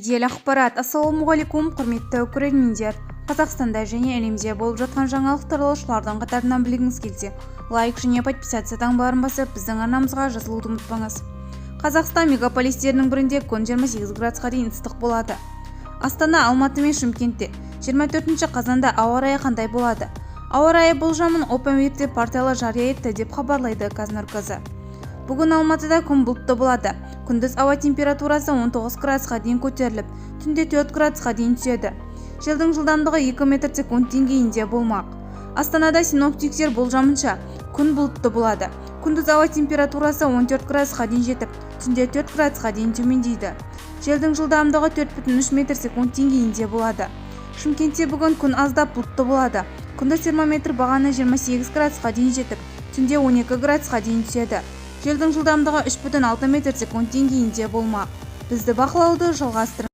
Жедел ақпарат. Ассалаумағалейкум, құрметті көрермендер! Қазақстанда және әлемде болып жатқан жаңалықтарды алғашқылардың қатарынан білгіңіз келсе, лайк және подписаться таңбаларын басып, біздің арнамызға жазылуды ұмытпаңыз. Қазақстан мегаполистерінің бірінде күн 28 градусқа дейін ыстық болады. Астана, Алматы мен Шымкентте 24 қазанда ауа райы қандай болады? Ауа райы болжамын Open Weather порталы жария етті, деп хабарлайды Казнұр KZ. Бүгін Алматыда күн бұлтты болады. Күндіз ауа температурасы 19 градусқа дейін көтеріліп, түнде 4 градусқа дейін түседі. Желдің жылдамдығы 2 метр секунд деңгейінде болмақ. Астанада синоптиктер болжамынша, күн бұлтты болады. Күндіз ауа температурасы 14 градусқа дейін жетіп, түнде 4 градусқа дейін төмендейді. Желдің жылдамдығы 4,3 метр секунд деңгейінде болады. Шымкентте бүгін күн аздап бұлтты болады. Күндіз термометр бағаны 28 градусқа дейін жетіп, түнде 12 градусқа дейін түседі. Желдің жылдамдығы 3,6 метр секунд деңгейінде болмақ. Бізді бақылауды жалғастырыңыз.